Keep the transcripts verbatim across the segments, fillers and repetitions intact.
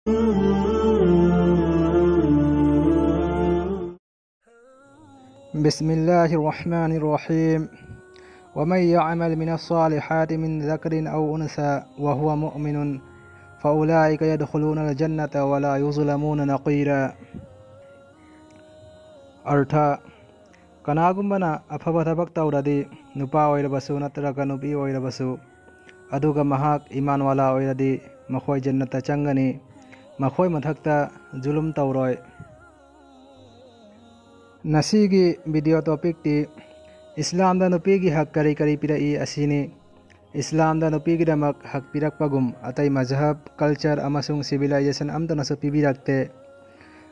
بسم الله الرحمن الرحيم. ومن يعمل من الصالحات من ذكر أو أنثى وهو مؤمن فأولئك يدخلون الجنة ولا يظلمون نقيرا. ꯑꯔꯊ: ꯀꯅꯥꯒꯨꯝꯕꯅ ꯑꯐꯕ ꯊꯕꯛ ꯇꯧꯔꯗꯤ, ꯅꯨꯄꯥ ꯑꯣꯏꯔꯕꯁꯨ ꯅꯠꯇ꯭ꯔꯒ ꯅꯨꯄꯤ ꯑꯣꯏꯔꯕꯁꯨ, ꯑꯗꯨꯒ ꯃꯍꯥꯛ ꯏꯃꯥꯟꯋꯥꯂꯥ ꯑꯣꯏꯔꯗꯤ, ꯃꯈꯣꯏ ꯖꯟꯅꯠꯇ ꯆꯪꯒꯅꯤ, ꯃꯈꯣꯏ ꯃꯊꯛꯇ ꯖꯨꯂꯨꯝ ꯇꯧꯔꯣꯏ꯫ ꯉꯁꯤꯒꯤ video topicꯇꯤ ꯏꯁꯂꯥꯝꯗ ꯅꯨꯄꯤꯒꯤ ꯍꯛ ꯀꯔꯤ ꯀꯔꯤ ꯄꯤꯔꯛꯏ ꯑꯁꯤꯅꯤ꯫ ꯏꯁꯂꯥꯝꯗ ꯅꯨꯄꯤꯒꯤꯗꯃꯛ ꯍꯛ ꯄꯤꯔꯛꯄꯒꯨꯝ ꯑꯇꯩ ꯃꯖꯍꯕ, culture ꯑꯃꯁꯨꯡ civilization ꯑꯝꯇꯅꯁꯨ ꯄꯤꯕꯤꯔꯛꯇꯦ꯫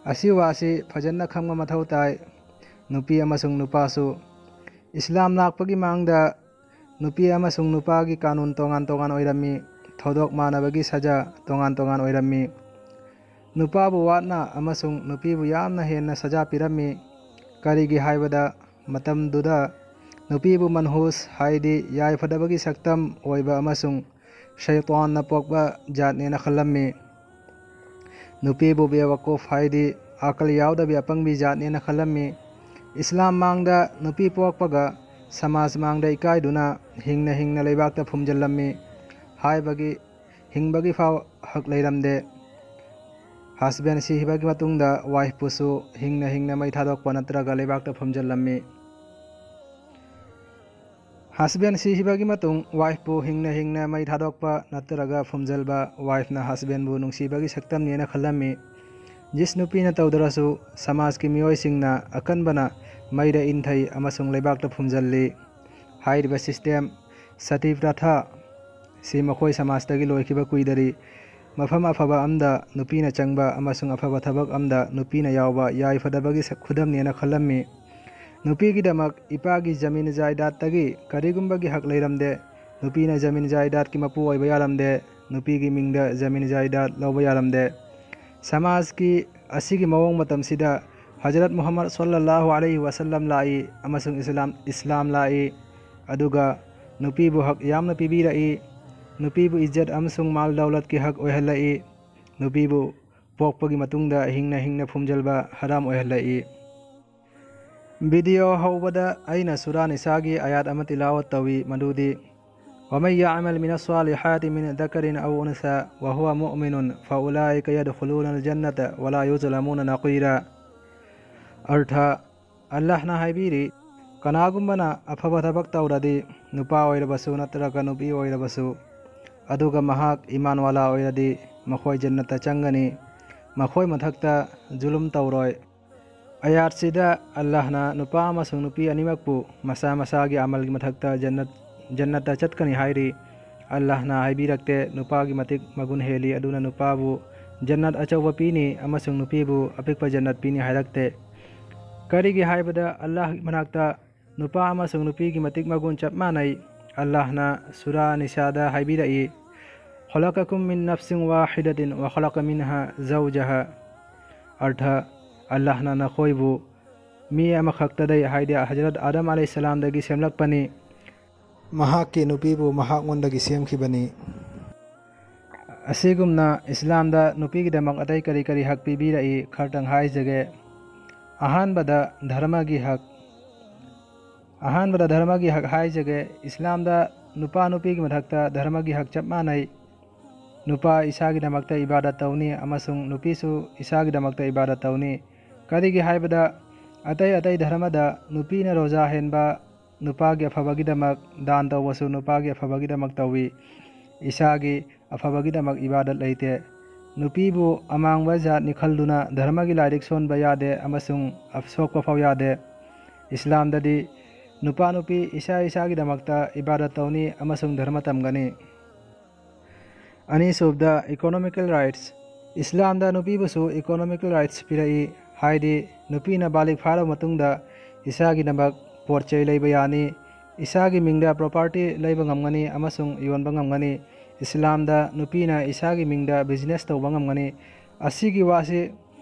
ꯑꯁꯤ ꯋꯥꯁꯤ ꯐꯖꯅ ꯈꯪꯕ ꯃꯊꯧ ꯇꯥꯏ꯫ ꯅꯨꯄꯤ ꯑꯃꯁꯨꯡ ꯅꯨꯄꯥꯁꯨ꯫ ꯏꯁꯂꯥꯝ ꯂꯥꯛꯄꯒꯤ ꯃꯥꯡꯗ ꯅꯨꯄꯤ ꯑꯃꯁꯨꯡ ꯅꯨꯄꯥꯒꯤ ꯀꯥꯅꯨꯟ ꯇꯣꯉꯥꯟ ꯇꯣꯉꯥꯟ ꯑꯣꯏꯔꯝꯃꯤ, ꯊꯧꯗꯣꯛ ꯃꯥꯟꯅꯕꯒꯤ ꯁꯖꯥ ꯇꯣꯉꯥꯟ ꯇꯣꯉꯥꯟ ꯑꯣꯏꯔꯝꯃꯤ꯫ ꯅꯨꯄꯥꯕꯨ ꯋꯥꯠꯅ ꯑꯃꯁꯨꯡ ꯅꯨꯄꯤꯕꯨ ꯌꯥꯝꯅ ꯍꯦꯟꯅ ꯁꯖꯥ ꯄꯤꯔꯝꯃꯤ꯫ ꯀꯔꯤꯒꯤ ꯍꯥꯏꯕꯗ, ꯃꯇꯝꯗꯨꯗ ꯅꯨꯄꯤꯕꯨ ꯃꯟꯍꯨꯁ, ꯍꯥꯏꯗꯤ ꯌꯥꯏꯐꯗꯕꯒꯤ ꯁꯛꯇꯝ ꯑꯣꯏꯕ ꯑꯃꯁꯨꯡ ꯁꯩꯇꯥꯟꯅ ꯄꯣꯛꯄ ꯖꯥꯠꯅꯦꯅ ꯈꯜꯂꯝꯃꯤ꯫ ꯅꯨꯄꯤꯕꯨ ꯕꯦꯋꯥꯀꯨꯐ, ꯍꯥꯏꯗꯤ ꯑꯀꯜ ꯌꯥꯎꯗꯕꯤ ꯑꯄꯪꯕꯤ ꯖꯥꯠꯅꯦꯅ ꯈꯜꯂꯝꯃꯤ꯫ ꯏꯁꯂꯥꯝ ꯃꯥꯡꯗ ꯅꯨꯄꯤ ꯄꯣꯛꯄꯒ ꯁꯃꯥꯖ ꯃꯥꯡꯗ ꯏꯀꯥꯏꯗꯨꯅ ꯍꯤꯡꯅ ꯍꯤꯡꯅ ꯂꯩꯕꯥꯛꯇ ꯐꯨꯝꯖꯤꯜꯂꯝꯃꯤ꯫ ꯍꯥꯏꯕꯒꯤ ꯍꯤꯡꯕꯒꯤ ꯐꯥꯎ ꯍꯛ ꯂꯩꯔꯝꯗꯦ꯫ Husband ꯁꯤꯈꯤꯕꯒꯤ ꯃꯇꯨꯡꯗ wife ꯄꯨꯁꯨ ꯍꯤꯡꯅ ꯍꯤꯡꯅ ꯃꯩ ꯊꯥꯗꯣꯛꯄ ꯅꯠꯇ꯭ꯔꯒ ꯂꯩꯕꯥꯛꯇ ꯐꯨꯝꯖꯤꯜꯂꯝꯃꯤ꯫ Husband ꯁꯤꯈꯤꯕꯒꯤ ꯃꯇꯨꯡ wife ꯄꯨ ꯍꯤꯡꯅ ꯍꯤꯡꯅ ꯃꯩ ꯊꯥꯗꯣꯛꯄ ꯅꯠꯇ꯭ꯔꯒ ꯐꯨꯝꯖꯤꯜꯕ, wife ꯅ husband ꯕꯨ ꯅꯨꯡꯁꯤꯕꯒꯤ ꯁꯛꯇꯝꯅꯦꯅ ꯈꯜꯂꯝꯃꯤ꯫ ꯖꯤꯁ ꯅꯨꯄꯤꯅ ꯇꯧꯗ꯭ꯔꯁꯨ ꯁꯃꯥꯖꯀꯤ ꯃꯤꯑꯣꯏꯁꯤꯡꯅ ꯑꯀꯟꯕꯅ ꯃꯩꯗ ꯏꯟꯊꯩ ꯑꯃꯁꯨꯡ ꯂꯩꯕꯥꯛꯇ ꯐꯨꯝꯖꯤꯜꯂꯤ꯫ ꯍꯥꯏꯔꯤꯕ system, ꯁꯇꯤ ꯄ꯭ꯔꯊꯥ, ꯁꯤ ꯃꯈꯣꯏ ꯁꯃꯥꯖꯇꯒꯤ ꯂꯣꯏꯈꯤꯕ ꯀꯨꯏꯗꯔꯤ꯫ ꯃꯐꯝ ꯑꯐꯕ ꯑꯃꯗ ꯅꯨꯄꯤꯅ ꯆꯪꯕ ꯑꯃꯁꯨꯡ ꯑꯐꯕ ꯊꯕꯛ ꯑꯃꯗ ꯅꯨꯄꯤꯅ ꯌꯥꯎꯕ ꯌꯥꯏꯐꯗꯕꯒꯤ ꯁꯛ-, ꯈꯨꯗꯝꯅꯦꯅ ꯈꯜꯂꯝꯃꯤ꯫ ꯅꯨꯄꯤꯒꯤꯗꯃꯛ ꯏꯄꯥꯒꯤ ꯖꯃꯤꯟ ꯖꯥꯏꯗꯥꯗꯇꯒꯤ ꯀꯔꯤꯒꯨꯝꯕꯒꯤ ꯍꯛ ꯂꯩꯔꯝꯗꯦ꯫ ꯅꯨꯄꯤꯅ ꯖꯃꯤꯟ ꯖꯥꯏꯗꯥꯗꯀꯤ ꯃꯄꯨ ꯑꯣꯏꯕ ꯌꯥꯔꯝꯗꯦ꯫ ꯅꯨꯄꯤꯒꯤ ꯃꯤꯡꯗ ꯖꯃꯤꯟ ꯖꯥꯏꯗꯥꯗ ꯂꯧꯕ ꯌꯥꯔꯝꯗꯦ꯫ ꯁꯃꯥꯖꯀꯤ ꯑꯁꯤꯒꯤ ꯃꯑꯣꯡ ꯃꯇꯝꯁꯤꯗ ꯍꯖꯔꯠ ꯃꯨꯍꯝꯃꯗ ꯁꯜꯂꯜꯂꯥꯍꯨ ꯑꯂꯩꯍꯤ ꯋꯁꯜꯂꯝ ꯂꯥꯛꯏ ꯑꯃꯁꯨꯡ ꯏꯁꯂꯥꯝ, ꯏꯁꯂꯥꯝ ꯂꯥꯛꯏ꯫ ꯑꯗꯨꯒ ꯅꯨꯄꯤꯕꯨ ꯍꯛ ꯌꯥꯝꯅ ꯄꯤꯕꯤꯔꯛꯏ꯫ ꯅꯨꯄꯤꯕꯨ ꯏꯖꯠ ꯑꯃꯁꯨꯡ ꯃꯥꯜ ꯗꯧꯂꯠꯀꯤ ꯍꯛ ꯑꯣꯏꯍꯜꯂꯛꯏ꯫ ꯅꯨꯄꯤꯕꯨ ꯄꯣꯛꯄꯒꯤ ꯃꯇꯨꯡꯗ ꯍꯤꯡꯅ ꯍꯤꯡꯅ ꯐꯨꯝꯖꯤꯜꯕ ꯍꯔꯥꯝ ꯑꯣꯏꯍꯜꯂꯛꯏ꯫ ꯚꯤꯗꯤꯑꯣ ꯍꯧꯕꯗ ꯑꯩꯅ ꯁꯨꯔꯥ ꯅꯤꯁꯥꯒꯤ ꯑꯌꯥꯠ ꯑꯃ ꯇꯤꯂꯥꯋꯠ ꯇꯧꯏ, ꯃꯗꯨꯗꯤ, "ومن يعمل من الصالحات من ذكر أو أنثى وهو مؤمن فأولئك يدخلون الجنة ولا يظلمون نقيرا"꯫ ꯑꯔꯊ, ꯑꯜꯂꯥꯍꯅ ꯍꯥꯏꯕꯤꯔꯤ, ꯀꯅꯥꯒꯨꯝꯕꯅ ꯑꯐꯕ ꯊꯕꯛ ꯇꯧꯔꯗꯤ, ꯅꯨꯄꯥ ꯑꯣꯏꯔꯕꯁꯨ ꯅꯠꯇ꯭ꯔꯒ ꯅꯨꯄꯤ ꯑꯣꯏꯔꯕꯁꯨ, ꯑꯗꯨꯒ ꯃꯍꯥꯛ ꯏꯃꯥꯟ ꯋꯥꯂꯥ ꯑꯣꯏꯔꯗꯤ, ꯃꯈꯣꯏ ꯖꯟꯅꯠꯇ ꯆꯪꯒꯅꯤ, ꯃꯈꯣꯏ ꯃꯊꯛꯇ ꯖꯨꯂꯨꯝ ꯇꯧꯔꯣꯏ꯫ ꯑꯌꯥꯠꯁꯤꯗ ꯑꯜꯂꯥꯍꯅ ꯅꯨꯄꯥ ꯑꯃꯁꯨꯡ ꯅꯨꯄꯤ ꯑꯅꯤꯃꯛꯄꯨ ꯃꯁꯥ ꯃꯁꯥꯒꯤ ꯑꯃꯜꯒꯤ ꯃꯊꯛꯇ ꯖꯟꯅꯠ, ꯖꯟꯅꯠꯇ ꯆꯠꯀꯅꯤ ꯍꯥꯏꯔꯤ꯫ ꯑꯜꯂꯥꯍꯅ ꯍꯥꯏꯕꯤꯔꯛꯇꯦ ꯅꯨꯄꯥꯒꯤ ꯃꯇꯤꯛ ꯃꯒꯨꯟ ꯍꯦꯜꯂꯤ, ꯑꯗꯨꯅ ꯅꯨꯄꯥꯕꯨ ꯖꯟꯅꯠ ꯑꯆꯧꯕ ꯄꯤꯅꯤ ꯑꯃꯁꯨꯡ ꯅꯨꯄꯤꯕꯨ ꯑꯄꯤꯛꯄ ꯖꯟꯅꯠ ꯄꯤꯅꯤ ꯍꯥꯏꯔꯛꯇꯦ꯫ ꯀꯔꯤꯒꯤ ꯍꯥꯏꯕꯗ ꯑꯜꯂꯥꯍꯒꯤ ꯃꯅꯥꯛꯇ ꯅꯨꯄꯥ ꯑꯃꯁꯨꯡ ꯅꯨꯄꯤꯒꯤ ꯃꯇꯤꯛ ꯃꯒꯨꯟ ꯆꯞ ꯃꯥꯟꯅꯩ꯫ ꯑꯜꯂꯥꯍꯅ ꯁꯨꯔꯥ ꯅꯤꯁꯥꯗ ꯍꯥꯏꯕꯤꯔꯛꯏ, "خلقكم من نفس واحدة وخلق منها زوجها"꯫ ꯑꯔꯊ, ꯑꯜꯂꯥꯍꯅ ꯅꯈꯣꯏꯕꯨ ꯃꯤ ꯑꯃꯈꯛꯇꯗꯩ, ꯍꯥꯏꯗꯤ ꯍꯖꯔꯠ ꯑꯥꯗꯝ ꯑꯂꯩꯍꯤꯁꯁꯂꯥꯝꯗꯒꯤ ꯁꯦꯝꯂꯛꯄꯅꯤ꯫ ꯃꯍꯥꯛꯀꯤ ꯅꯨꯄꯤꯕꯨ ꯃꯍꯥꯛꯉꯣꯟꯗꯒꯤ ꯁꯦꯝꯈꯤꯕꯅꯤ꯫ ꯑꯁꯤꯒꯨꯝꯅ ꯏꯁꯂꯥꯝꯗ ꯅꯨꯄꯤꯒꯤꯗꯃꯛ ꯑꯇꯩ ꯀꯔꯤ ꯀꯔꯤ ꯍꯛ ꯄꯤꯕꯤꯔꯛꯏ ꯈꯔꯇꯪ ꯍꯥꯏꯖꯒꯦ꯫ ꯑꯍꯥꯟꯕꯗ ꯙꯔꯃꯒꯤ ꯍꯛ꯫ ꯑꯍꯥꯟꯕꯗ ꯙꯔꯃꯒꯤ ꯍꯛ ꯍꯥꯏꯖꯒꯦ꯫ ꯏꯁꯂꯥꯝꯗ ꯅꯨꯄꯥ ꯅꯨꯄꯤꯒꯤ ꯃꯊꯛꯇ ꯙꯔꯃꯒꯤ ꯍꯛ ꯆꯞ ꯃꯥꯟꯅꯩ꯫ ꯅꯨꯄꯥ ꯏꯁꯥꯒꯤꯗꯃꯛꯇ ꯏꯕꯥꯗꯠ ꯇꯧꯅꯤ ꯑꯃꯁꯨꯡ ꯅꯨꯄꯤꯁꯨ ꯏꯁꯥꯒꯤꯗꯃꯛꯇ ꯏꯕꯥꯗꯠ ꯇꯧꯅꯤ꯫ ꯀꯔꯤꯒꯤ ꯍꯥꯏꯕꯗ, ꯑꯇꯩ ꯑꯇꯩ ꯙꯔꯃꯗ ꯅꯨꯄꯤꯅ ꯔꯣꯖꯥ ꯍꯦꯟꯕ, ꯅꯨꯄꯥꯒꯤ ꯑꯐꯕꯒꯤꯗꯃꯛ ꯗꯥꯟ ꯇꯧꯕꯁꯨ ꯅꯨꯄꯥꯒꯤ ꯑꯐꯕꯒꯤꯗꯃꯛ ꯇꯧꯏ꯫ ꯏꯁꯥꯒꯤ ꯑꯐꯕꯒꯤꯗꯃꯛ ꯏꯕꯥꯗꯠ ꯂꯩꯇꯦ꯫ ꯅꯨꯄꯤꯕꯨ ꯑꯃꯥꯡꯕ ꯖꯥꯠꯅꯤ ꯈꯜꯗꯨꯅ ꯙꯔꯃꯒꯤ ꯂꯥꯏꯔꯤꯛ ꯁꯣꯟꯕ ꯌꯥꯗꯦ ꯑꯃꯁꯨꯡ ꯁꯣꯛꯄ ꯐꯥꯎ ꯌꯥꯗꯦ꯫ ꯏꯁꯂꯥꯝꯗꯗꯤ ꯅꯨꯄꯥ ꯅꯨꯄꯤ ꯏꯁꯥ ꯏꯁꯥꯒꯤꯗꯃꯛꯇ ꯏꯕꯥꯗꯠ ꯇꯧꯅꯤ ꯑꯃꯁꯨꯡ ꯙꯔꯃ ꯇꯝꯒꯅꯤ꯫ ꯑꯅꯤꯁꯨꯕꯗ, economical rights꯫ ꯏꯁꯂꯥꯝꯗ ꯅꯨꯄꯤꯕꯨꯁꯨ economical rights ꯄꯤꯔꯛꯏ, ꯍꯥꯏꯗꯤ ꯅꯨꯄꯤꯅ ꯕꯥꯂꯤꯒ ꯐꯥꯔꯕ ꯃꯇꯨꯡꯗ ꯏꯁꯥꯒꯤꯗꯃꯛ ꯄꯣꯠ ꯆꯩ ꯂꯩꯕ ꯌꯥꯅꯤ, ꯏꯁꯥꯒꯤ ꯃꯤꯡꯗ property ꯂꯩꯕ ꯉꯝꯒꯅꯤ ꯑꯃꯁꯨꯡ ꯌꯣꯟꯕ ꯉꯝꯒꯅꯤ꯫ ꯏꯁꯂꯥꯝꯗ ꯅꯨꯄꯤꯅ ꯏꯁꯥꯒꯤ ꯃꯤꯡꯗ business ꯇꯧꯕ ꯉꯝꯒꯅꯤ꯫ ꯑꯁꯤꯒꯤ ꯋꯥꯁꯤ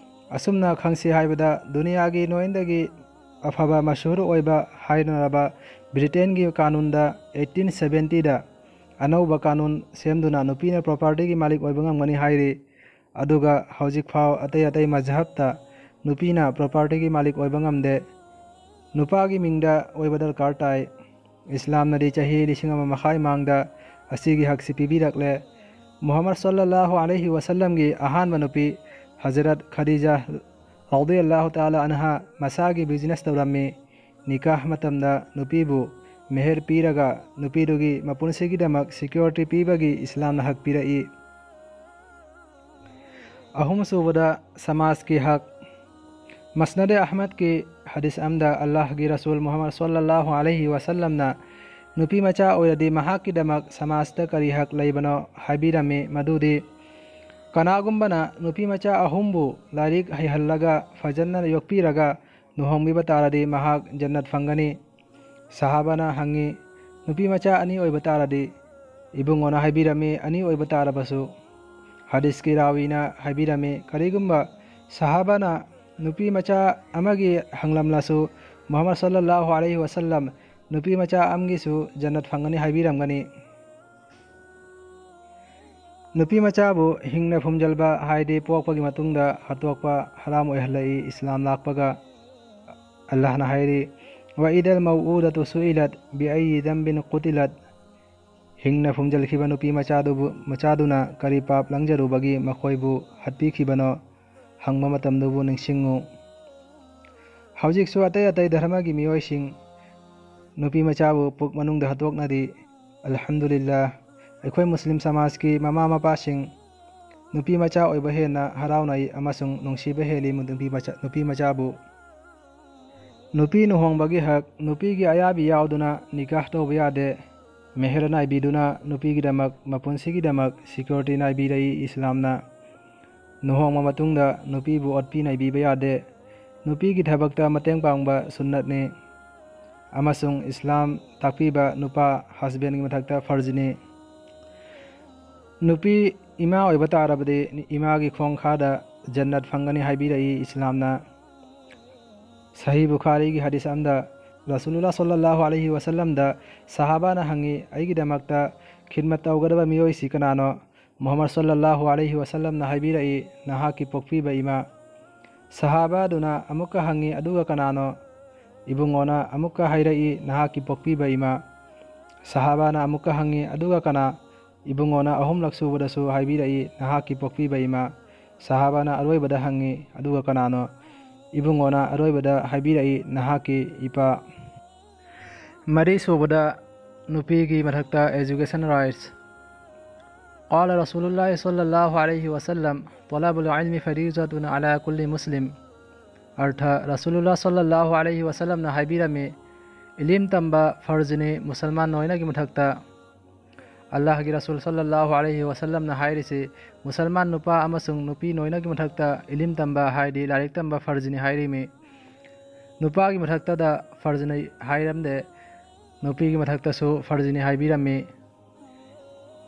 ꯑꯁꯨꯝꯅ ꯈꯪꯁꯤ ꯍꯥꯏꯕꯗ, ꯗꯨꯅꯤꯌꯥꯒꯤ ꯅꯣꯏꯟꯗꯒꯤ ꯑꯐꯕ ꯃꯁꯍꯨꯔ ꯑꯣꯏꯕ ꯍꯥꯏꯅꯔꯕ ꯕ꯭ꯔꯤꯇꯦꯟꯒꯤ ꯀꯥꯅꯨꯟꯗ eighteen seventy ꯗ ꯑꯅꯧꯕ ꯀꯥꯅꯨꯟ ꯁꯦꯝꯗꯨꯅ ꯅꯨꯄꯤꯅ property ꯒꯤ ꯃꯥꯂꯤꯛ ꯑꯣꯏꯕ ꯉꯝꯒꯅꯤ ꯍꯥꯏꯔꯤ꯫ ꯑꯗꯨꯒ ꯍꯧꯖꯤꯛ ꯐꯥꯎ ꯑꯇꯩ ꯑꯇꯩ ꯃꯖꯍꯕꯇ ꯅꯨꯄꯤꯅ ꯄ꯭ꯔꯣꯄꯔꯇꯤꯒꯤ ꯃꯥꯂꯤꯛ ꯑꯣꯏꯕ ꯉꯝꯗꯦ꯫ ꯅꯨꯄꯥꯒꯤ ꯃꯤꯡꯗ ꯑꯣꯏꯕ ꯗꯔꯀꯥꯔ ꯇꯥꯏ꯫ ꯏꯁꯂꯥꯝꯅꯗꯤ ꯆꯍꯤ ꯂꯤꯁꯤꯡ ꯑꯃ ꯃꯈꯥꯏ ꯃꯥꯡꯗ ꯑꯁꯤꯒꯤ ꯍꯛꯁꯤ ꯄꯤꯕꯤꯔꯛꯂꯦ꯫ ꯃꯨꯍꯝꯃꯗ ꯁꯜꯂꯜꯂꯥꯍꯨ ꯑꯂꯩꯍꯤ ꯋꯁꯜꯂꯝꯒꯤ ꯑꯍꯥꯟꯕ ꯅꯨꯄꯤ ꯍꯖꯔꯠ ꯈꯗꯤꯖꯥ ꯔꯗꯤꯌꯜꯂꯥꯍꯨ ꯇꯥꯂꯥ ꯑꯟꯍꯥ ꯃꯁꯥꯒꯤ ꯕꯤꯖꯤꯅꯦꯁ ꯇꯧꯔꯝꯃꯤ꯫ ꯅꯤꯀꯥꯍ ꯃꯇꯝꯗ ꯅꯨꯄꯤꯕꯨ ꯃꯦꯍꯔ ꯄꯤꯔꯒ ꯅꯨꯄꯤꯗꯨꯒꯤ ꯃꯄꯨꯟꯁꯤꯒꯤꯗꯃꯛ ꯁꯤꯀ꯭ꯌꯨꯔꯤꯇꯤ ꯄꯤꯕꯒꯤ ꯏꯁꯂꯥꯝꯅ ꯍꯛ ꯄꯤꯔꯛꯏ꯫ ꯑꯍꯨꯝꯁꯨꯕꯗ ꯁꯃꯥꯖꯀꯤ ꯍꯛ꯫ ꯃꯁꯅꯗꯦ ꯑꯍꯃꯗꯀꯤ ꯍꯗꯤꯁ ꯑꯃꯗ ꯑꯜꯂꯥꯍꯒꯤ ꯔꯁꯨꯜ ꯃꯨꯍꯝꯃꯗ ꯁꯜꯂꯜꯂꯥꯍꯨ ꯑꯂꯩꯍꯤ ꯋꯁꯜꯂꯝꯅ ꯅꯨꯄꯤ ꯃꯆꯥ ꯑꯣꯏꯔꯗꯤ ꯃꯍꯥꯛꯀꯤꯗꯃꯛ ꯁꯃꯥꯖꯇ ꯀꯔꯤ ꯍꯛ ꯂꯩꯕꯅꯣ ꯍꯥꯏꯕꯤꯔꯝꯃꯤ, ꯃꯗꯨꯗꯤ ꯀꯅꯥꯒꯨꯝꯕꯅ ꯅꯨꯄꯤ ꯃꯆꯥ ꯑꯍꯨꯝꯕꯨ ꯂꯥꯏꯔꯤꯛ ꯍꯩꯍꯜꯂꯒ ꯐꯖꯅ ꯌꯣꯛꯄꯤꯔꯒ ꯂꯨꯍꯣꯡꯕꯤꯕ ꯇꯥꯔꯗꯤ ꯃꯍꯥꯛ ꯖꯟꯅꯠ ꯐꯪꯒꯅꯤ꯫ ꯁꯍꯥꯕꯥꯅ ꯍꯪꯉꯤ, "ꯅꯨꯄꯤ ꯃꯆꯥ ꯑꯅꯤ ꯑꯣꯏꯕ ꯇꯥꯔꯗꯤ?" ꯏꯕꯨꯡꯉꯣꯅ ꯍꯥꯏꯕꯤꯔꯝꯃꯤ, "ꯑꯅꯤ ꯑꯣꯏꯕ ꯇꯥꯔꯕꯁꯨ꯫" ꯍꯗꯤꯁꯀꯤ ꯔꯥꯋꯤꯅ ꯍꯥꯏꯕꯤꯔꯝꯃꯤ, ꯀꯔꯤꯒꯨꯝꯕ ꯁꯍꯥꯕꯥꯅ ꯅꯨꯄꯤ ꯃꯆꯥ ꯑꯃꯒꯤ ꯍꯪꯂꯝꯂꯁꯨ, ꯃꯨꯍꯝꯃꯗ ꯁꯜꯂꯜꯂꯥꯍꯨ ꯑꯂꯩꯍꯤ ꯋꯁꯜꯂꯝ ꯅꯨꯄꯤ ꯃꯆꯥ ꯑꯃꯒꯤꯁꯨ ꯖꯟꯅꯠ ꯐꯪꯒꯅꯤ ꯍꯥꯏꯕꯤꯔꯝꯒꯅꯤ꯫ ꯅꯨꯄꯤ ꯃꯆꯥꯕꯨ ꯍꯤꯡꯅ ꯐꯨꯝꯖꯤꯟꯕ ꯍꯥꯏꯗꯤ ꯄꯣꯛꯄꯒꯤ ꯃꯇꯨꯡꯗ ꯍꯥꯠꯇꯣꯛꯄ ꯍꯔꯥꯝ ꯑꯣꯏꯍꯜꯂꯛꯏ ꯏꯁꯂꯥꯝ ꯂꯥꯛꯄꯒ꯫ ꯑꯜꯂꯥꯍꯅ ꯍꯥꯏꯔꯤ, "ꯋꯥꯏꯗꯜ ꯃꯧꯎꯗꯇꯨ ꯁꯨꯏꯂꯠ ꯕꯤꯑꯩ ꯗꯝꯕꯤꯟ ꯀꯨꯇꯤꯂꯠ"꯫ ꯍꯤꯡꯅ ꯐꯨꯝꯖꯤꯜꯈꯤꯕ ꯅꯨꯄꯤ ꯃꯆꯥꯗꯨꯕꯨ, ꯃꯆꯥꯗꯨꯅ ꯀꯔꯤ ꯄꯥꯞ ꯂꯪꯖꯔꯨꯕꯒꯤ ꯃꯈꯣꯏꯕꯨ ꯍꯥꯠꯄꯤꯈꯤꯕꯅꯣ ꯍꯪꯕ ꯃꯇꯝꯗꯨꯕꯨ ꯅꯤꯡꯁꯤꯡꯉꯨ꯫ ꯍꯧꯖꯤꯛꯁꯨ ꯑꯇꯩ ꯑꯇꯩ ꯙꯔꯃꯒꯤ ꯃꯤꯑꯣꯏꯁꯤꯡ ꯅꯨꯄꯤ ꯃꯆꯥꯕꯨ ꯄꯨꯛ ꯃꯅꯨꯡꯗ ꯍꯥꯠꯇꯣꯛꯅꯔꯤ꯫ ꯑꯜꯍꯝꯗꯨꯂꯤꯜꯂꯥ, ꯑꯩꯈꯣꯏ ꯃꯨꯁꯂꯤꯝ ꯁꯃꯥꯖꯀꯤ ꯃꯃꯥ ꯃꯄꯥꯁꯤꯡ ꯅꯨꯄꯤ ꯃꯆꯥ ꯑꯣꯏꯕ ꯍꯦꯟꯅ ꯍꯔꯥꯎꯅꯩ ꯑꯃꯁꯨꯡ ꯅꯨꯡꯁꯤꯕ ꯍꯦꯜꯂꯤ ꯅꯨꯄꯤ ꯃꯆꯥ, ꯅꯨꯄꯤ ꯃꯆꯥꯕꯨ꯫ ꯅꯨꯄꯤ ꯂꯨꯍꯣꯡꯕꯒꯤ ꯍꯛ꯫ ꯅꯨꯄꯤꯒꯤ ꯑꯌꯥꯕꯤ ꯌꯥꯎꯗꯨꯅ ꯅꯤꯀꯥꯍ ꯇꯧꯕ ꯌꯥꯗꯦ꯫ ꯃꯦꯍꯔ ꯅꯥꯏꯕꯤꯗꯨꯅ ꯅꯨꯄꯤꯒꯤꯗꯃꯛ ꯃꯄꯨꯟꯁꯤꯒꯤꯗꯃꯛ ꯁꯤꯀ꯭ꯌꯨꯔꯤꯇꯤ ꯅꯥꯏꯕꯤꯔꯛꯏ ꯏꯁꯂꯥꯝꯅ꯫ ꯂꯨꯍꯣꯡꯕ ꯃꯇꯨꯡꯗ ꯅꯨꯄꯤꯕꯨ ꯑꯣꯠꯄꯤ ꯅꯩꯕꯤꯕ ꯌꯥꯗꯦ꯫ ꯅꯨꯄꯤꯒꯤ ꯊꯕꯛꯇ ꯃꯇꯦꯡ ꯄꯥꯡꯕ ꯁꯨꯟꯅꯠꯅꯤ꯫ ꯑꯃꯁꯨꯡ ꯏꯁꯂꯥꯝ ꯇꯥꯛꯄꯤꯕ ꯅꯨꯄꯥ ꯍꯁꯕꯦꯟꯒꯤ ꯃꯊꯛꯇ ꯐꯔꯖꯅꯤ꯫ ꯅꯨꯄꯤ ꯏꯃꯥ ꯑꯣꯏꯕ ꯇꯥꯔꯕꯗꯤ ꯏꯃꯥꯒꯤ ꯈꯣꯡꯈꯥꯗ ꯖꯟꯅꯠ ꯐꯪꯒꯅꯤ ꯍꯥꯏꯕꯤꯔꯛꯏ ꯏꯁꯂꯥꯝꯅ꯫ ꯁꯍꯤ ꯕꯨꯈꯥꯔꯤꯒꯤ ꯍꯗꯤꯁ ꯑꯃꯗ ꯔꯁꯨꯂꯨꯜꯂꯥ ꯁꯜꯂꯜꯂꯥꯍꯨ ꯑꯂꯩꯍꯤ ꯋꯁꯜꯂꯝꯗ ꯁꯍꯥꯕꯥꯅ ꯍꯪꯉꯤ, "ꯑꯩꯒꯤꯗꯃꯛꯇ ꯈꯤꯗꯃꯠ ꯇꯧꯒꯗꯕ ꯃꯤꯑꯣꯏꯁꯤ ꯀꯅꯥꯅꯣ?" ꯃꯨꯍꯝꯃꯗ ꯁꯜꯂꯜꯂꯥꯍꯨ ꯑꯂꯩꯍꯤ ꯋꯥꯁꯜꯂꯝꯅ ꯍꯥꯏꯕꯤꯔꯛꯏ, "ꯅꯍꯥꯛꯀꯤ ꯄꯣꯛꯄꯤꯕ ꯏꯃꯥ"꯫ ꯁꯍꯥꯕꯥꯗꯨꯅ ꯑꯃꯨꯛꯀ ꯍꯪꯉꯤ, "ꯑꯗꯨꯒ ꯀꯅꯥꯅꯣ?" ꯏꯕꯨꯡꯉꯣꯅ ꯑꯃꯨꯛꯀ ꯍꯥꯏꯔꯛꯏ, "ꯅꯍꯥꯛꯀꯤ ꯄꯣꯛꯄꯤꯕ ꯏꯃꯥ"꯫ ꯁꯍꯥꯕꯥꯅ ꯑꯃꯨꯛꯀ ꯍꯪꯉꯤ, "ꯑꯗꯨꯒ ꯀꯅꯥ?" ꯏꯕꯨꯡꯉꯣꯅ ꯑꯍꯨꯝꯂꯛ ꯁꯨꯕꯗꯁꯨ ꯍꯥꯏꯕꯤꯔꯛꯏ, "ꯅꯍꯥꯛꯀꯤ ꯄꯣꯛꯄꯤꯕ ꯏꯃꯥ"꯫ ꯁꯍꯥꯕꯥꯅ ꯑꯔꯣꯏꯕꯗ ꯍꯪꯉꯤ, "ꯑꯗꯨꯒ ꯀꯅꯥꯅꯣ?" ꯏꯕꯨꯡꯉꯣꯅ ꯑꯔꯣꯏꯕꯗ ꯍꯥꯏꯕꯤꯔꯛꯏ, "ꯅꯍꯥꯛꯀꯤ ꯏꯄꯥ"꯫ ꯃꯔꯤ ꯁꯨꯕꯗ ꯅꯨꯄꯤꯒꯤ ꯃꯊꯛꯇ education rights꯫ قال رسول الله صلى الله عليه وسلم، "طلب العلم فريضة على كل مسلم"꯫ ꯑꯔꯊ: ꯔꯁꯨꯂꯨꯜꯂꯥ ꯁꯜꯂꯜꯂꯥꯍꯨ ꯑꯂꯩꯍꯤ ꯋꯥꯁꯜꯂꯝꯅ ꯍꯥꯏꯕꯤꯔꯝꯃꯤ, "ꯏꯂꯤꯝ ꯇꯝꯕ ꯐꯔꯖꯅꯤ ꯃꯨꯁꯜꯃꯥꯟ ꯂꯣꯏꯅꯒꯤ ꯃꯊꯛꯇ"꯫ ꯑꯜꯂꯥꯍꯒꯤ ꯔꯁꯨꯜ ꯁꯜꯂꯜꯂꯥꯍꯨ ꯑꯂꯩꯍꯤ ꯋꯥꯁꯜꯂꯝꯅ ꯍꯥꯏꯔꯤꯁꯤ, ꯃꯨꯁꯜꯃꯥꯟ ꯅꯨꯄꯥ ꯑꯃꯁꯨꯡ ꯅꯨꯄꯤ ꯂꯣꯏꯅꯒꯤ ꯃꯊꯛꯇ ꯏꯂꯤꯝ ꯇꯝꯕ, ꯍꯥꯏꯗꯤ ꯂꯥꯏꯔꯤꯛ ꯇꯝꯕ ꯐꯔꯖꯅꯤ ꯍꯥꯏꯔꯤꯃꯤ꯫ ꯅꯨꯄꯥꯒꯤ ꯃꯊꯛꯇꯗ ꯐꯔꯖꯅꯤ ꯍꯥꯏꯔꯝꯗꯦ, ꯅꯨꯄꯤꯒꯤ ꯃꯊꯛꯇꯁꯨ ꯐꯔꯖꯅꯤ ꯍꯥꯏꯕꯤꯔꯝꯃꯤ꯫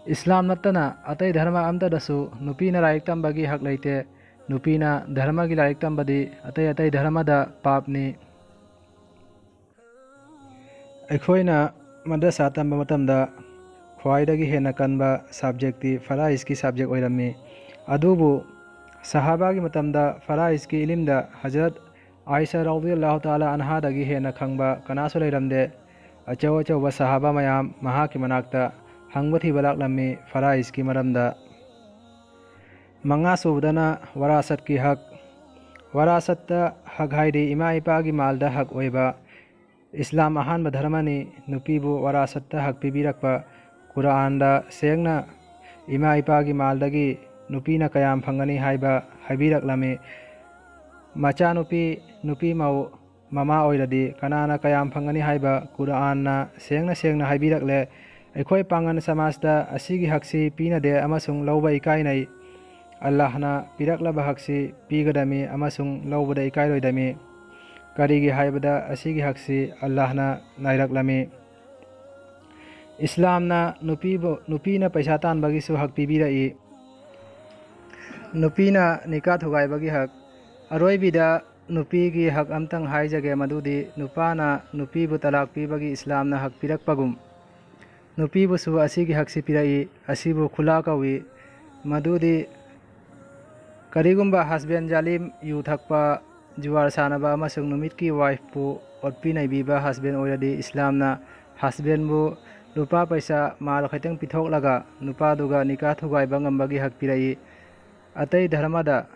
ꯏꯁꯂꯥꯝ ꯅꯠꯇꯅ ꯑꯇꯩ ꯙꯔꯃ ꯑꯝꯇꯗꯁꯨ ꯅꯨꯄꯤꯅ ꯂꯥꯏꯔꯤꯛ ꯇꯝꯕꯒꯤ ꯍꯛ ꯂꯩꯇꯦ꯫ ꯅꯨꯄꯤꯅ ꯙꯔꯃꯒꯤ ꯂꯥꯏꯔꯤꯛ ꯇꯝꯕꯗꯤ ꯑꯇꯩ ꯑꯇꯩ ꯙꯔꯃꯗ ꯄꯥꯞꯅꯤ꯫ ꯑꯩꯈꯣꯏꯅ ꯃꯗ꯭ꯔꯁꯥ ꯇꯝꯕ ꯃꯇꯝꯗ ꯈ꯭ꯋꯥꯏꯗꯒꯤ ꯍꯦꯟꯅ ꯀꯟꯕ subjectꯇꯤ ꯐꯔꯥꯏꯖꯀꯤ subject ꯑꯣꯏꯔꯝꯃꯤ꯫ ꯑꯗꯨꯕꯨ ꯁꯍꯥꯕꯥꯒꯤ ꯃꯇꯝꯗ ꯐꯔꯥꯏꯖꯀꯤ ꯏꯂꯤꯝꯗ ꯍꯖꯔꯠ ꯑꯥꯏꯁꯥ ꯔꯥꯗꯤꯌꯜꯂꯥꯍꯨ ꯇꯥꯂꯥ ꯑꯟꯍꯥꯗꯒꯤ ꯍꯦꯟꯅ ꯈꯪꯕ ꯀꯅꯥꯁꯨ ꯂꯩꯔꯝꯗꯦ꯫ ꯑꯆꯧ ꯑꯆꯧꯕ ꯁꯍꯥꯕꯥ ꯃꯌꯥꯝ ꯃꯍꯥꯛꯀꯤ ꯃꯅꯥꯛꯇ ꯍꯪꯕ ꯊꯤꯕ ꯂꯥꯛꯂꯝꯃꯤ ꯐꯔꯥꯏꯖꯀꯤ ꯃꯔꯝꯗ꯫ ꯃꯉꯥ ꯁꯨꯕꯗꯅ ꯋꯥꯔꯥꯁꯠꯀꯤ ꯍꯛ꯫ ꯋꯥꯔꯥꯁꯠꯇ ꯍꯛ ꯍꯥꯏꯗꯤ ꯏꯃꯥ ꯏꯄꯥꯒꯤ ꯃꯥꯜꯗ ꯍꯛ ꯑꯣꯏꯕ꯫ ꯏꯁꯂꯥꯝ ꯑꯍꯥꯟꯕ ꯙꯔꯃꯅꯤ꯫ ꯅꯨꯄꯤꯕꯨ ꯋꯥꯔꯥꯁꯠꯇ ꯍꯛ ꯄꯤꯕꯤꯔꯛꯄ꯫ ꯀꯨꯔꯥꯟꯗ ꯁꯦꯡꯅ ꯏꯃꯥ ꯏꯄꯥꯒꯤ ꯃꯥꯜꯗꯒꯤ ꯅꯨꯄꯤꯅ ꯀꯌꯥꯝ ꯐꯪꯒꯅꯤ ꯍꯥꯏꯕ ꯍꯥꯏꯕꯤꯔꯛꯂꯝꯃꯤ꯫ ꯃꯆꯥꯅꯨꯄꯤ, ꯅꯨꯄꯤ ꯃꯧ, ꯃꯃꯥ ꯑꯣꯏꯔꯗꯤ ꯀꯅꯥꯅ ꯀꯌꯥꯝ ꯐꯪꯒꯅꯤ ꯍꯥꯏꯕ ꯀꯨꯔꯥꯟꯅ ꯁꯦꯡꯅ ꯁꯦꯡꯅ ꯍꯥꯏꯕꯤꯔꯛꯂꯦ꯫ ꯑꯩꯈꯣꯏ ꯄꯥꯡꯒꯜ ꯁꯃꯥꯖꯇ ꯑꯁꯤꯒꯤ ꯍꯛꯁꯤ ꯄꯤꯅꯗꯦ ꯑꯃꯁꯨꯡ ꯂꯧꯕ ꯏꯀꯥꯏꯅꯩ꯫ ꯑꯜꯂꯥꯍꯅ ꯄꯤꯔꯛꯂꯕ ꯍꯛꯁꯤ ꯄꯤꯒꯗꯃꯤ ꯑꯃꯁꯨꯡ ꯂꯧꯕꯗ ꯏꯀꯥꯏꯔꯣꯏꯗꯃꯤ꯫ ꯀꯔꯤꯒꯤ ꯍꯥꯏꯕꯗ ꯑꯁꯤꯒꯤ ꯍꯛꯁꯤ ꯑꯜꯂꯥꯍꯅ ꯅꯥꯏꯔꯛꯂꯝꯃꯤ꯫ ꯏꯁꯂꯥꯝꯅ ꯅꯨꯄꯤꯕꯨ, ꯅꯨꯄꯤꯅ ꯄꯩꯁꯥ ꯇꯥꯟꯕꯒꯤꯁꯨ ꯍꯛ ꯄꯤꯕꯤꯔꯛꯏ꯫ ꯅꯨꯄꯤꯅ ꯅꯤꯀꯥ ꯊꯨꯒꯥꯏꯕꯒꯤ ꯍꯛ꯫ ꯑꯔꯣꯏꯕꯤꯗ ꯅꯨꯄꯤꯒꯤ ꯍꯛ ꯑꯝꯇꯪ ꯍꯥꯏꯖꯒꯦ, ꯃꯗꯨꯗꯤ ꯅꯨꯄꯥꯅ ꯅꯨꯄꯤꯕꯨ ꯇꯂꯥꯛ ꯄꯤꯕꯒꯤ ꯏꯁꯂꯥꯝꯅ ꯍꯛ ꯄꯤꯔꯛꯄꯒꯨꯝ, ꯅꯨꯄꯤꯕꯨꯁꯨ ꯑꯁꯤꯒꯤ ꯍꯛꯁꯤ ꯄꯤꯔꯛꯏ꯫ ꯑꯁꯤꯕꯨ ꯈꯨꯂꯥ ꯀꯧꯏ꯫ ꯃꯗꯨꯗꯤ ꯀꯔꯤꯒꯨꯝꯕ husband ꯖꯥꯂꯤꯝ, ꯌꯨ ꯊꯛꯄ, ꯖꯨꯋꯥꯔ ꯁꯥꯟꯅꯕ ꯑꯃꯁꯨꯡ ꯅꯨꯃꯤꯠꯀꯤ wifeꯄꯨ ꯑꯣꯠꯄꯤ ꯅꯩꯕꯤꯕ husband ꯑꯣꯏꯔꯗꯤ, ꯏꯁꯂꯥꯝꯅ husbandꯕꯨ ꯂꯨꯄꯥ ꯄꯩꯁꯥ ꯃꯥꯜ ꯈꯤꯇꯪ ꯄꯤꯊꯣꯛꯂꯒ ꯅꯨꯄꯥꯗꯨꯒ ꯅꯤꯀꯥ ꯊꯨꯒꯥꯏꯕ ꯉꯝꯕꯒꯤ ꯍꯛ ꯄꯤꯔꯛꯏ꯫ ꯑꯇꯩ ꯙꯔꯃꯗ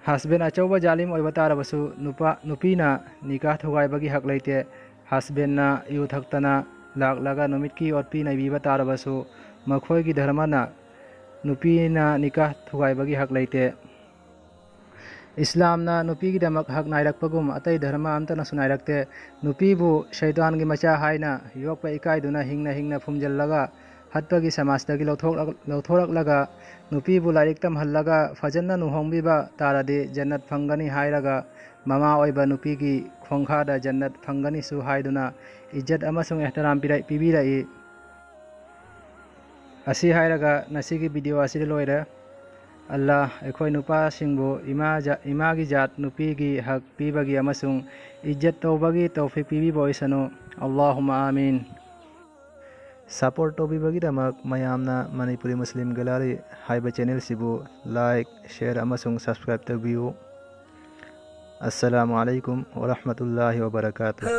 husband ꯑꯆꯧꯕ ꯖꯥꯂꯤꯝ ꯑꯣꯏꯕ ꯇꯥꯔꯕꯁꯨ, ꯅꯨꯄꯥ, ꯅꯨꯄꯤꯅ ꯅꯤꯀꯥ ꯊꯨꯒꯥꯏꯕꯒꯤ ꯍꯛ ꯂꯩꯇꯦ꯫ Husbandꯅ ꯌꯨ ꯊꯛꯇꯅ ꯂꯥꯛꯂꯒ ꯅꯨꯃꯤꯠꯀꯤ ꯑꯣꯠꯄꯤ ꯅꯩꯕꯤꯕ ꯇꯥꯔꯕꯁꯨ, ꯃꯈꯣꯏꯒꯤ ꯙꯔꯃꯅ ꯅꯨꯄꯤꯅ ꯅꯤꯀꯥ ꯊꯨꯒꯥꯏꯕꯒꯤ ꯍꯛ ꯂꯩꯇꯦ꯫ ꯏꯁꯂꯥꯝꯅ ꯅꯨꯄꯤꯒꯤꯗꯃꯛ ꯍꯛ ꯅꯥꯏꯔꯛꯄꯒꯨꯝ ꯑꯇꯩ ꯙꯔꯃ ꯑꯝꯇꯅꯁꯨ ꯅꯥꯏꯔꯛꯇꯦ꯫ ꯅꯨꯄꯤꯕꯨ ꯁꯩꯇꯥꯟꯒꯤ ꯃꯆꯥ ꯍꯥꯏꯅ ꯌꯣꯛꯄ ꯏꯀꯥꯏꯗꯨꯅ ꯍꯤꯡꯅ ꯍꯤꯡꯅ ꯐꯨꯝꯖꯤꯜꯂꯒ ꯍꯠꯄꯒꯤ ꯁꯃꯥꯖꯇꯒꯤ ꯂꯧꯊꯣꯛꯂꯛ-, ꯂꯧꯊꯣꯔꯛꯂꯒ ꯅꯨꯄꯤꯕꯨ ꯂꯥꯏꯔꯤꯛ ꯇꯝꯍꯜꯂꯒ ꯐꯖꯅ ꯂꯨꯍꯣꯡꯕꯤꯕ ꯇꯥꯔꯗꯤ ꯖꯟꯅꯠ ꯐꯪꯒꯅꯤ ꯍꯥꯏꯔꯒ ꯃꯃꯥ ꯑꯣꯏꯕ ꯅꯨꯄꯤꯒꯤ ꯈꯣꯡꯈꯥꯗ ꯖꯟꯅꯠ ꯐꯪꯒꯅꯤꯁꯨ ꯍꯥꯏꯗꯨꯅ ꯏꯖꯠ ꯑꯃꯁꯨꯡ ꯑꯦꯍꯇꯔꯥꯝ ꯄꯤꯔꯛ-, ꯄꯤꯕꯤꯔꯛꯏ꯫ ꯑꯁꯤ ꯍꯥꯏꯔꯒ ꯉꯁꯤꯒꯤ video ꯑꯁꯤꯗ ꯂꯣꯏꯔꯦ꯫ ꯑꯜꯂꯥꯍ ꯑꯩꯈꯣꯏ ꯅꯨꯄꯥꯁꯤꯡꯕꯨ ꯏꯃꯥ ꯖꯥ-, ꯏꯃꯥꯒꯤ ꯖꯥꯠ ꯅꯨꯄꯤꯒꯤ ꯍꯛ ꯄꯤꯕꯒꯤ ꯑꯃꯁꯨꯡ ꯏꯖꯠ ꯇꯧꯕꯒꯤ ꯇꯧꯐꯤꯛ ꯄꯤꯕꯤꯕ ꯑꯣꯏꯁꯅꯨ꯫ ꯑꯜꯂꯥꯍꯨꯝꯃ ꯑꯥꯃꯤꯟ꯫ Support ꯇꯧꯕꯤꯕꯒꯤꯗꯃꯛ ꯃꯌꯥꯝꯅ Manipuri Muslim Gallery ꯍꯥꯏꯕ channelꯁꯤꯕꯨ like, share ꯑꯃꯁꯨꯡ subscribe ꯇꯧꯕꯤꯌꯨ꯫ ꯑꯁꯂꯥꯃꯨ ꯑꯂꯥꯏꯀꯨꯝ ꯋꯔꯍꯃꯇꯨꯜꯂꯥꯍꯤ ꯋꯕꯔꯀꯥꯇꯨꯍ꯫